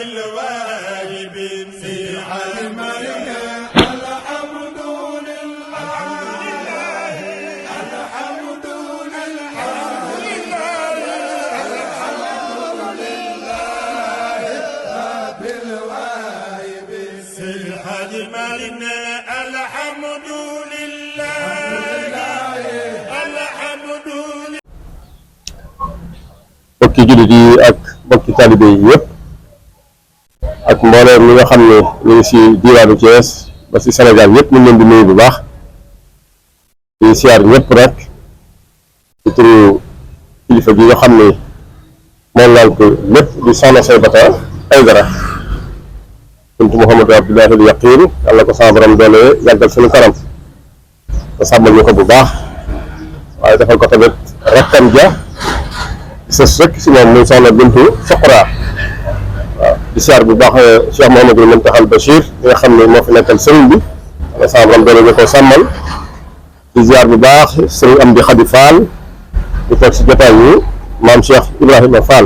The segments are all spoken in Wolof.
بالواجب في المريم الحمد لله الحمد لله بالواجب في الحاج مريم الحمد لله الحمد لله. bokki jullit yi ak bokki talibé yi yëpp ak mbooleem ñi nga xam ne ñu ngi si diwaanu Thiès ba si Sénégal yëpp ñu ngi leen di nuyu bu baax di siyaar ñëpp rek ci turu kilifa gi nga xam ne moom laal ko lépp di soxna Saybata Aydara bintu Mouhamadou Abdoulahi al Yaqin yàlla ko sama borom doole yàggal suñu kanam te sàmmal ñu ko bu baax waaye defal ko tamit rakkam ja sës rek si moom muy soxna bintu Soqra waaw di siyaar bu baax Cheikh Mouhamadou Mountakha Bachir li nga xam ne moo fi nekkal sëriñ bi wala sama borom doole ñu ko sàmmal di siyaar bu baax sëriñ Amdi Khady Fall di toog si jotaay yi maam Cheikh Ibrahima Fall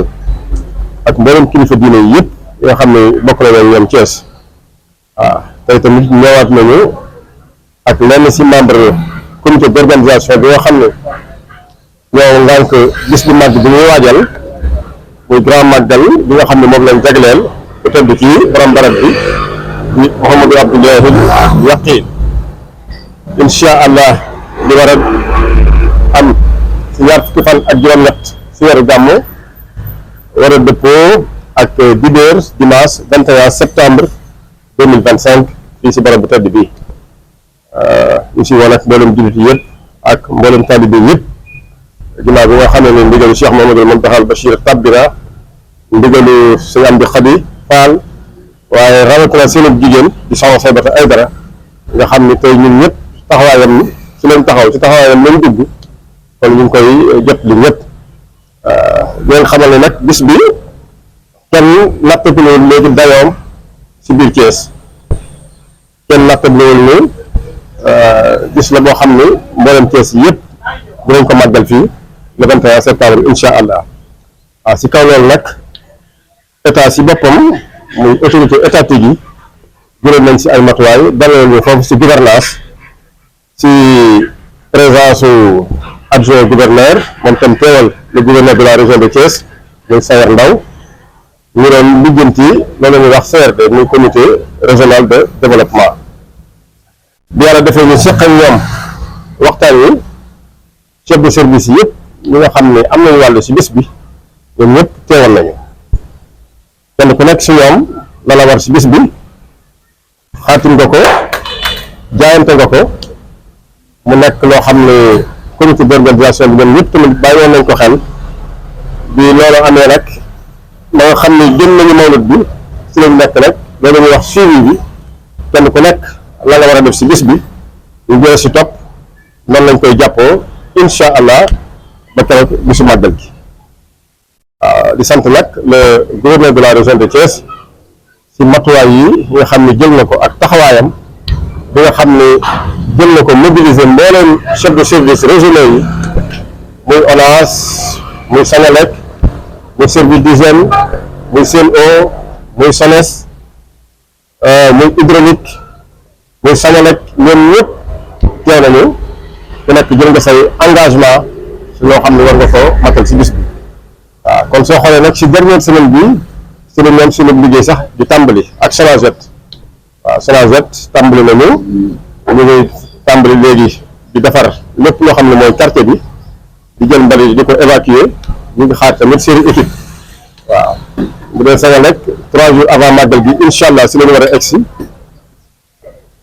ak mboolem kilifa diine yi yëpp yi nga xam ne bokk na leen ñoom Thiès waaw tey tamit ñëwaat nañu ak lenn si membre comité d'organisation bi nga xam ne ñoo ngànk bis bu màgg bi ñuy waajal muy grand màggal bi nga xam ne moom lañ jagleel ku tedd ci borom barab bi di Mouhamadou Abdoulahi Yaqin incha allah li war a am si ñaar fukki fan ak juróom-ñett si weeru gàmmu war a dëppoo ak dibéer dimanche 21 septembre 2025 fii si barab bu tedd bi ñu si woon ak mboolem jullit yëpp ak mboolem talibé yëpp ginnaaw bi nga xam ne ndigalu Cheikh Mouhamadou Mountakha Bachir tabbira ndigalu sëñ Amdi Khady Fall waaye rawatina seen jigéen di soxna Saybata Aydara nga xam ne tey ñun ñëpp taxawaayam si lañ taxaw ci taxawaayam lañ dugg kon ñu ngi koy jot li ñëpp leen xamal ne nag bis bi kenn nattablewul léegi dayoom si biir Thiès kenn nattablewul ni bis la boo xam ne mboolem Thiès yëpp dinañ ko màggal fii le 21 septembre incha allah waaw si kaw loolu nag état si boppam muy autorité étatique yi jëloon nañ si ay matuwaay dalal ñu foofu si gouvernance si présence su adjoint gouverneur moom tam teewal le gouverneur de la région de Thiès muy Sayar Ndaw ñu doon lijjanti loolu la ñuy wax CRD muy comité régional de développement bi yàlla defee ñu seq ak ñoom waxtaan wi chef de service yëpp ñi nga xam ne am nañu wàllu si bis bi ñoom ñëpp teewal nañu kenn ku nekk si ñoom la la war si bis bi xaatim nga ko jaayante nga ko mu nekk loo xam ne comité d'organisation bi ñoom ñëpp tamit bàyyi woon nañ ko xel bi loolu amee nag ma nga xam ne jëm nañu mawlud bi si lañu nekk nag loolu ñuy wax suivi bi kenn ku nekk la la war a def si bis bi ñu jëlee si topp noonu lañ koy jàppoo incha allah ba keroog bisu màggal gi waaw di sant nag le gouverneur de la région de Thiès si matuwaay yi nga xam ne jël na ko ak taxawaayam bi nga xam ne jël na ko mobiliser mbooleem chef de service régionaux yi muy ONAS muy Senelec muy service d'hygiène muy CNO muy SONES muy hydraulique muy Senelec ñoom ñëpp teew nañu ku nekk jël nga say engagement si loo xam ne war nga ko matal si bis bi waaw kon soo xoolee nag si dernière semaine bi si la ñoom suñu liggéey sax di tàmbali ak Sonaged waaw Sonaged tàmbali nañu ñu ngi tàmbali léegi di defar lépp loo xam ne mooy quartier bi di jël mbalit di ko évacuer ñu ngi xaar tamit série équipe waaw bu dee Senelec 3 jours avant màggal bi incha allah si la ñu war a egsi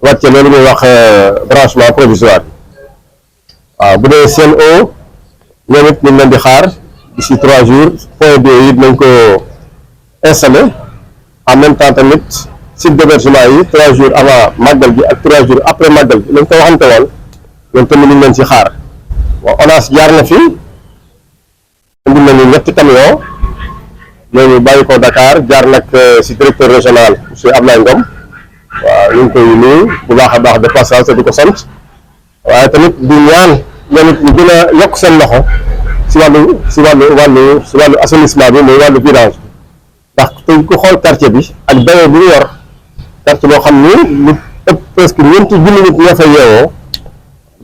wàcce loolu ñuy wax branchement provisoire waaw bu dee CNO ñoom it ñu ngi leen di xaar d'ici 3 jours point d'eau yi nañ ko installé en même temps tamit site d'hébergement yi 3 jours avant màggal gi ak 3 jours après màggal gi lañ ko waxante woon ñoom tamit ñu ngi leen ci xaar waaw ONAS jaar na fi indi nañu 7 camion ñooñu bàyyi ko Dakar jaar nag si directeur régional monsieur Ablaye Ngom waaw ñu ngi koy nuyu bu baax a baax de passage te di ko sant waaye tamit di ñaan ñoom it ñu gën a yokk seen loxo si wàllu assainissement bi muy wàllu vidange ndax tey ku xool quartier bi ak dayoo bi ñu yor quartier boo xam ni lu ëpp presque ñeenti junni nit ñoo fa yeewoo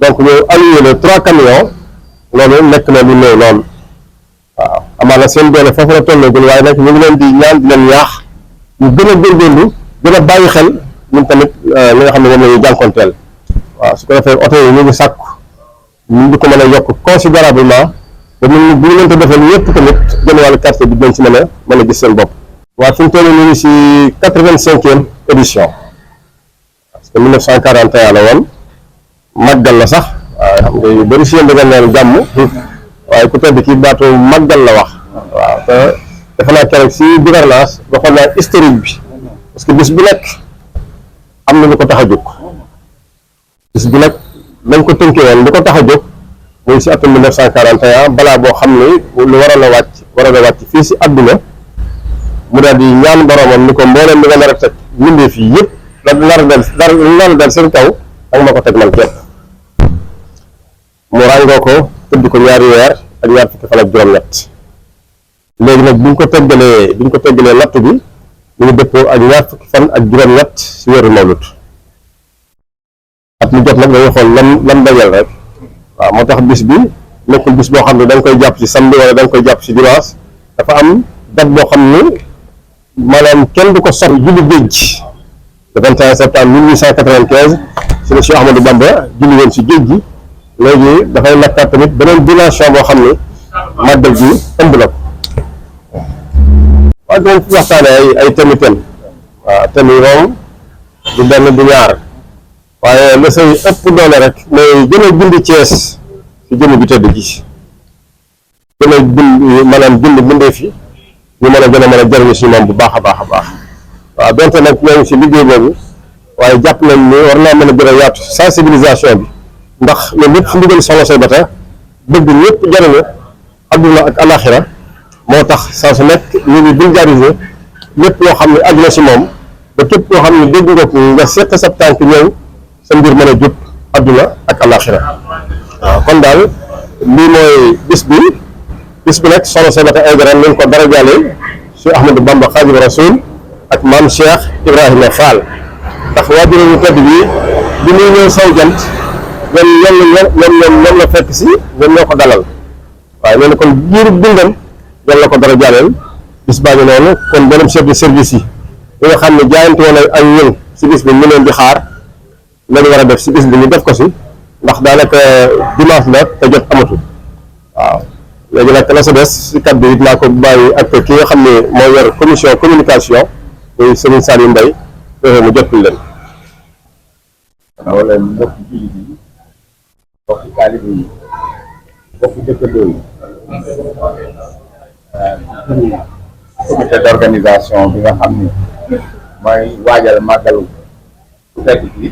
donc ñu alloué le 3 camions loolu nekk na lu néew lool waaw amaana seen doole foofu la tolloogul waaye nag ñu ngi leen di ñaan di leen ñaax ñu gën a góorgóorlu gën a bàyyi xel ñun tamit li nga xam ne moom la ñuy jànkonteel waaw su ko defee oto yi ñu ngi sàkku ñu ngi ko mën a yokk considérablement te ñun bu ñu mënta defal yëpp tamit gën wàllu quartier bi dañ ci mën a gis seen bopp. waaw fi mu toll ñu ngi si 85e édition parce que 1941 la woon màggal la sax waaye xam nga yu bëri si yéen da nga naan jàmm waaye ku tedd kii baatu màggal la wax waaw te defe naa keroog si gouvernance waxoon naa historique bi parce que bis bu nekk am na lu ko tax a jóg bis bu nekk lañ ko tënkee woon lu ko tax a jóg muy si atum 1941 balaa boo xam ni lu waroon a wàcc fii si àdduna mu daal di ñaan boromam ni ko mbooleem li nga nar a teg mbindee fii yëpp la nar a dal seen kaw ak ma ko teg man képp mu ràngoo ko tëdd ko ñaari weer ak ñaar fukki fan ak juróom-ñett léegi nag bi ñu ko teggalee natt bi ñu ngi dëppoo ak ñaar fukki fan ak juróom-ñett si weeru mawlut at mu jot nag dañuy xool lan dajal rek waaw moo tax bis bi nekkul bis boo xam ne da nga koy jàpp ci samedi wala da nga koy jàpp ci dimanche dafa am date boo xam ni maanaam kenn du ko sori julli géej le 21 septembre 1895 si la Cheikh Ahmadou Bamba julli woon si géej gi léegi dafay nekkaat tamit beneen dimension boo xam ni màggal gi ëmb na ko waaye dinañ fi waxtaane ay thèmes waaw thèmes yi moom du benn du ñaar waaye la say ëpp doole rek mooy gën a bind Thiès ci jëmm bi tëdd ji gën a bind maanaam bindee fi ñu mën a jariñu si moom bu baax a baax a baax waaw donte nag ñoo ngi si liggéey boobu waaye jàpp nañ ni war naa mën a gën a yaatu sensibilisation bi ndax loolu lépp fu ndigal Soxna Saybata bëgg ñëpp jariñu adduna ak alaxira moo tax saa su nekk ñu ngi vulgariser lépp loo xam ne aju na si moom ba képp loo xam ne dégg nga ko nga seq sa tànk ñëw sa mbir mën a jub adduna ak alaxira waaw kon daal lii mooy bis bi nag Soxna Saybata Aidara nañ ko dara jàlle Cheikh Ahmadou Bamba Khadimu Rasul ak maam Cheikh Ibrahima Fall ndax waajur ñu tedd bi muy ñëw saw jant ñoom la fekk si ñoom ñoo ko dalal waaye nee na kon giiru dundam yàlla ko dara jàlleel bis baa ngi noonu kon beneen chef de service yi nga xam ne jaayante woon ay ñëw si bis bi ñu leen di xaar lañu war a def si bis bi ñu def ko si ndax daanaka dimanche la te jot amatul waaw léegi nag la sa des si kaddu yi naa ko bàyyi ak ki nga xam ne moo yor commission communication muy Serigne Saliou Mbaye mu jotul leen. wala mbokki jullit yi mbokki taalibe yi mbokki dëkkandoo yi comité d'organisation bi nga xam ni mooy waajal màggalu tedd gi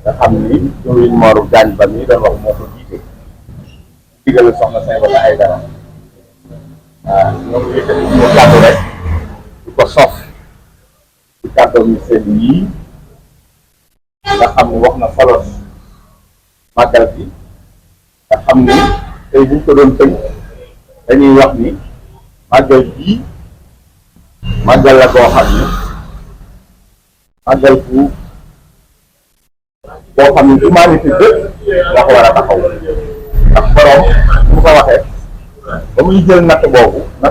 nga xam ni jëwriñ Mor Diagne Ba mi doon wax moo ko jiite digal Soxna Saybata Aidara waaw ñoo ngi yëkkati ñu kàddu rek di ko sof ci kàddoom ñu seen yii nga xam ni wax na solo màggal bi nga xam ni tey buñ ko doon tënk dañuy wax ni màggal bii màggal la koo xam ni màggal boo xam ni humanité bépp moo ko war a taxaw ndax borom bu ko waxee ba muy jël natt boobu na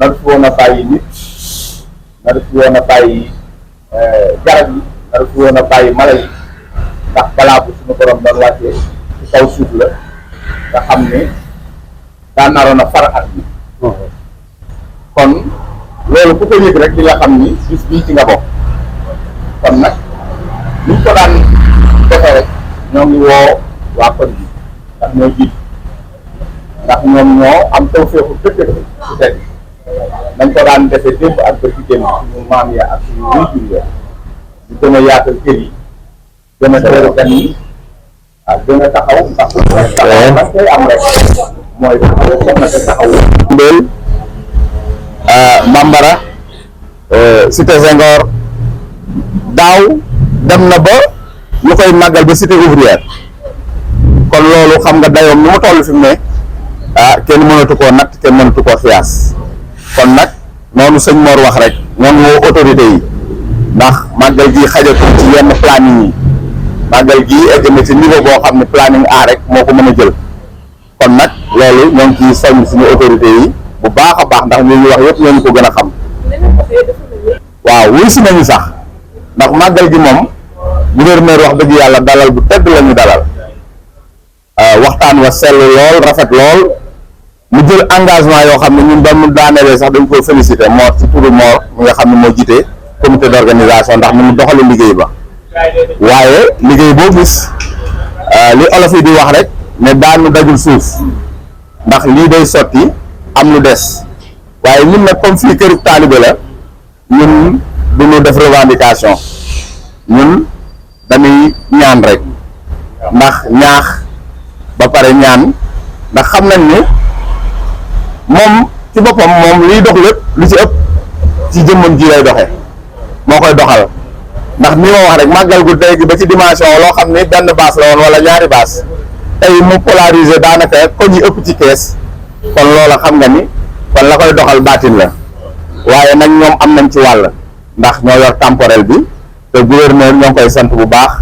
du fi woon a bàyyi nit na du fi woon a bàyyi garab yi na du fi woon a bàyyi mala yi ndax balaa bu suñu borom doon wàccee ci kaw suuf la nga xam ni daa naroon a far at bi kon loolu ku ko yëg rek di nga xam ni bis bii ci nga bokk kon nag liñ ko daan defee rek ñoo ngi woo waa kon bi ndax ñoo jiitu ndax ñoom ñoo am tawfeexu dëkk ci teg nañ ko daan defee démb ak bërki démb suñu maam ya ak suñu waajur ya ñu gën a yaatal kër yi gën a teeru gan yi ak gën a taxaw ndax taxaw koy am rek mooy soxna te taxaw Mbel Bambara Cité Senghor daaw dem na ba ñu koy màggal ba cité ouvrière kon loolu xam nga dayoom nu mu toll fi mu ne kenn mënatu koo natt kenn mënatu koo xiyaas kon nag noonu sëñ Mor wax rek ñoom woo autorité yi ndax màggal gi xajatul ci yenn planning yi màggal gi egg na ci niveau boo xam ne planning A rek moo ko mën a jël kon nag loolu ñoo ngi ciy soññ suñu autorité yi bu baax a baax ndax li ñuy wax yëpp ñoo ñu ko gën a xam waaw wuy si nañu sax ndax màggal gi moom gouverneur wax dëgg yàlla dalal bu tedd la ñu dalal waxtaan wa sell lool rafet lool mu jël engagement yoo xam ne ñun ba mu daanelee sax dañ ko félicité Mor ci turu Mor mi nga xam ne moo jiite comité d'organisation ndax ni mu doxale liggéey ba waaye liggéey boo gis li olof yi di wax rek ne daanu dajul suuf ndax lii day sotti am lu des waaye ñun nag comme fii këru taalibe la ñun du ñu def revendication ñun dañuy ñaan rek ndax ñaax ba pare ñaan ndax xam nañ ni moom ci boppam moom liy dox lépp lu ci ëpp ci jëmmam ji lay doxe moo koy doxal ndax ni ma wax rek màggal gu tey gi ba ci dimension loo xam ni benn baas la woon wala ñaari baas tey mu polariser daanaka ko ñi ëpp ci kees kon loola xam nga ni kon la koy doxal baatin la waaye nag ñoom am nañ ci wàll ndax ñoo yor temporel bi te gouverneur ñoo ngi koy sant bu baax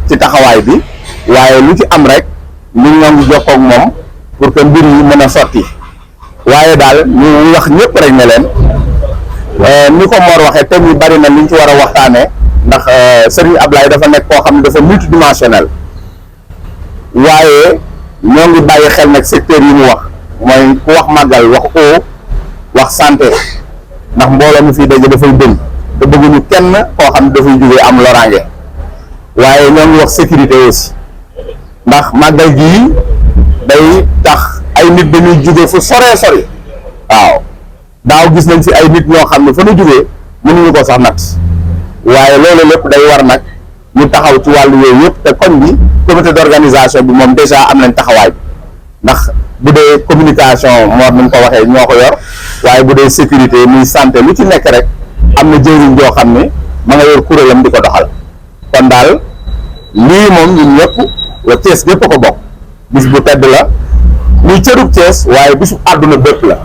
ci taxawaay bi waaye lu ci am rek ñun ñoo ngi jokkoo ak moom pour que mbir yi mën a sotti waaye daal ñu wax ñëpp rek ne leen ni ko Mor waxee thème yi bari na liñ ci war a waxtaanee ndax Serigne Ablaye dafa nekk koo xam ne dafa multidimensionnel waaye ñoo ngi bàyyi xel nag secteur yi mu wax mooy ku wax màggal wax eau wax santé ndax mbooloo mi fii daje dafay bëri te bëgguñu kenn koo xam ne dafay jógee am loraange waaye ñoo ngi wax sécurité aussi ndax màggal gii day tax ay nit dañuy jóge fu soree sori waaw daaw gis nañ fi ay nit ñoo xam ne fa nu jógee mënuñu ko sax nat waaye loolu lépp day war nag ñu taxaw ci wàllu yooyu yëpp te koñ bi comité d'organisation bi moom déjà am nañ taxawaay bi ndax bu dee communication moo ni mu ko waxee ñoo ko yor waaye bu dee sécurité muy santé lu ci nekk rek am na jëwriñ joo xam ne ma nga yor kuréelam di ko doxal kon daal lii moom ñun ñëpp la Thiès ñëpp a ko bokk bis bu tedd la muy cërub Thiès waaye bisu àdduna bépp la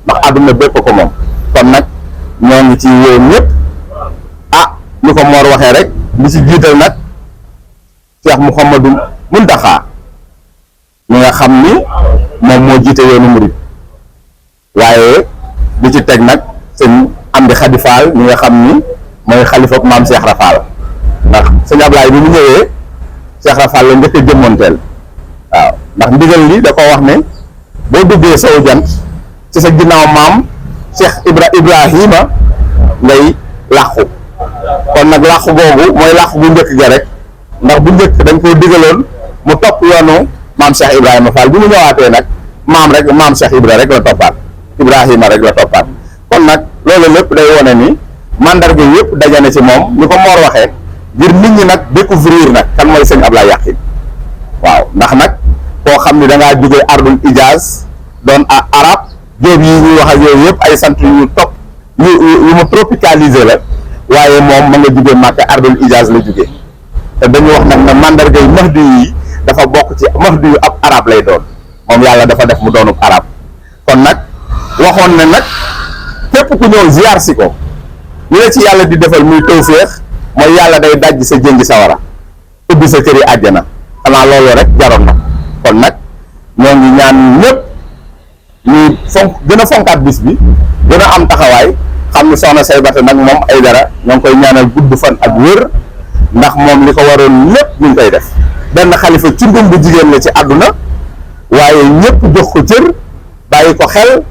ndax àdduna bépp ko moom kon nag ñoo ngi ci woo ñëpp ah ñu ko Mor waxee rek li ci jiital nag Cheikh Mouhamadou Mountakha ñi nga xam ni moom moo jiite yoonu murid waaye di ci teg nag sëñ Amdi Khady Fall ñi nga xam ni mooy xalifa maam Cheikh Rafal ndax sëñ Ablaye bi mu ñëwee Cheikh Rafal la njëkk a jëmmoonteel waaw ndax ndigal li da ko wax ne boo duggee sowu jant ci sa ginnaaw maam Cheikh Ibrahima ngay làqu kon nag làqu googu mooy làqu bu njëkk ga rek ndax bu njëkk dañ koo digaloon mu topp yoonu maam Cheikh Ibrahima Fall bi mu ñëwaatee nag maam Cheikh Ibra rek la toppaat Ibrahima rek la toppaat kon nag loolu lépp day wone ni mandarga yëpp dajane ci moom ni ko Mor waxee ngir nit ñi nag découvrir nag kan mooy sëñ Ablaye Yakhine waaw ndax nag koo xam ni da ngaa jógee ardul Ijaz doon arab jóob yi ñuy wax ak yooyu yëpp ay sant yu topp yu mu tropicalisé la waaye moom ma nga jógee Màkka ardul Ijaz la jógee te dañu wax nag ne mandarga yi Mahdi yi dafa bokk ci Mahdi yu ab arab lay doon moom yàlla dafa def mu doonub arab kon nag waxoon ne nag képp ku ñëw ziar si ko ñu la ci yàlla di defal muy tawféex mooy yàlla day dajj sa jëngi sawara ubbi sa këri àjjana xanaa loolu rek jaroon na kon nag ñoo ngi ñaan ñëpp ñu gën a fonkaat bis bi gën a am taxawaay xam ni soxna Saybata nag moom ay dara ñoo ngi koy ñaanal gudd fan ak wér ndax moom li ko waroon lépp ñu ngi koy def benn xalifa ci ngum bu jigéen la ci àdduna waaye ñëpp jox ko cër bàyyi ko xel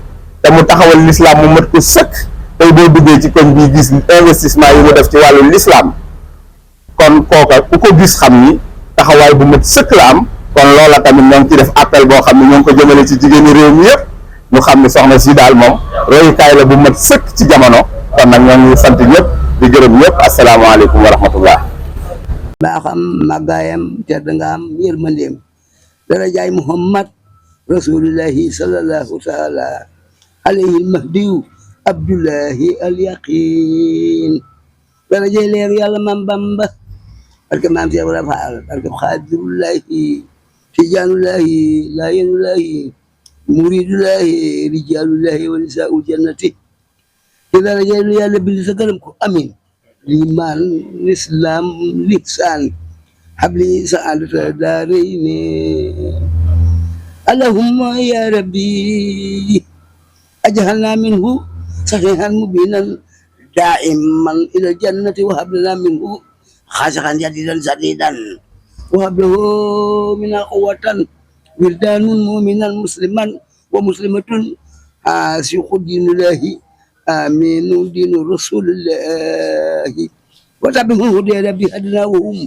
te mu taxawal l'islam mu mat ko sëkk tey boo duggee ci koñ bi gis investissement yi mu def ci wàllu l'islam kon kooka ku ko gis xam ni taxawaay bu mat sëkk la am kon loola tamit ñoo ngi ci def appel boo xam ne ñoo ngi ko jëmale ci jigéeni réew mi yëpp ñu xam ne soxna si daal moom royukaay la bu mat sëkk ci jamono kon nag ñoo ngi sant ñëpp di gërëm ñëpp asalaamaaleykum wa rahmatullah baaxam màggaayam tedd nga am yërmandeem darajaay Muhammad rasulillahi sallallahu taala alayhi mahdiyu abdullahi al yaqin darajaay leer yàlla mam Bamba barke maam Cheikh Ibra Fall barke xaadirullahi tijaanullahi laayenullahi muridullahi rijaalullahi wa nisaa'ul jannati ci daraja lu yàlla bind sa gërëm ko amin liman l'islam lihsan habli saadata daarayni allahumma ya rabbi ajhalna minhu sahihan mubinan daiman ila jannati wa hablana minhu khashihan jadidan sadidan wa hablahu min quwwatan wildanun mu'minan musliman wa muslimatun asiqu dinillahi aminu dinu rasulillahi wa tabihu hudi rabbi hadna wa hum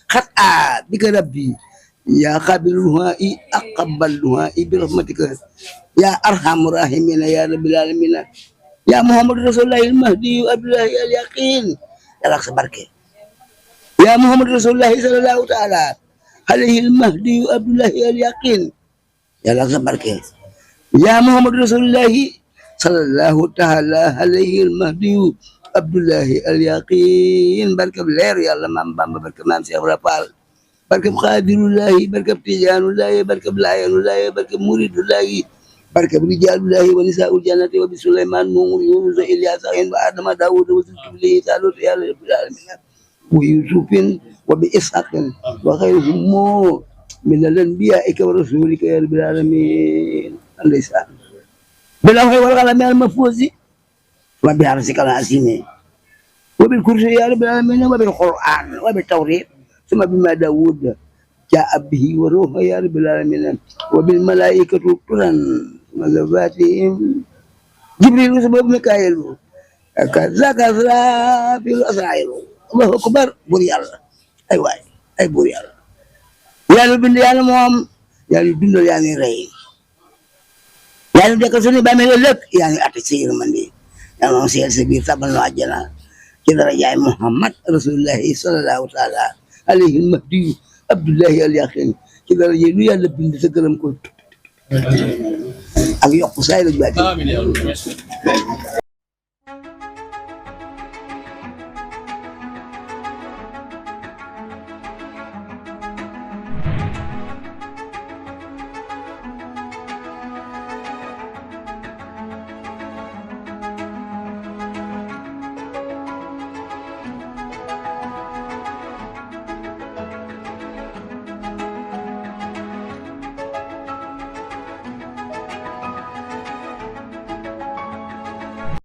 khata bika rabbi ya qabilul du'ai aqbal du'ai bi rahmatika ya arhamur rahimin ya rabbil alamin ya muhammad rasulullahil mahdi abdullahi al yaqin ya sabarke ya muhammad rasulullah sallallahu ta'ala alaihi al mahdi abdullahi al yaqin ya sabarke ya muhammad rasulullah sallallahu ta'ala alaihi al mahdi abdullahi al yaqin barke leer yàlla maam Bamba barke maam Cheikh Rafal barke Xaadirullahi barke Tijaanullahi barke Laayanullahi barke Muridullahi barke Rijaalullahi wa nisaa'ul jannati wa bi Suleymaan Nuux Yuunus Ilyaasa wa Adama Daawuda wa Zulkifli Taaluut ya rabbil aalamiin wa Yuusufin wa bi Ishaaqin wa xayruhum min al-anbiyaa'i wa rasuulika ya rabbil aalamiin ndeysaan bilawhi wal qalami al-mahfuuzi wa bi arsika al-aziim wa bil kursi ya rabbil aalamiin wa bil qur'aan wa bit tawriit ثم بما داود جاء به وروح يا رب العالمين وبالملائكة طرا وزواتهم جبريل وسبب ميكائيل كذاك إسرافيل وأسرائيل الله أكبر بوري الله أي واي أي بوري الله يا رب يا موام يا رب يا ري يا رب كسوني بعمل لك يعني أتصير مني يا موام سير سبيل تبان واجنا كذا يا محمد رسول الله صلى الله عليه عليه المهدي عبد الله اليقين كذا يلو يالا بند سكرم كو ak yokk say la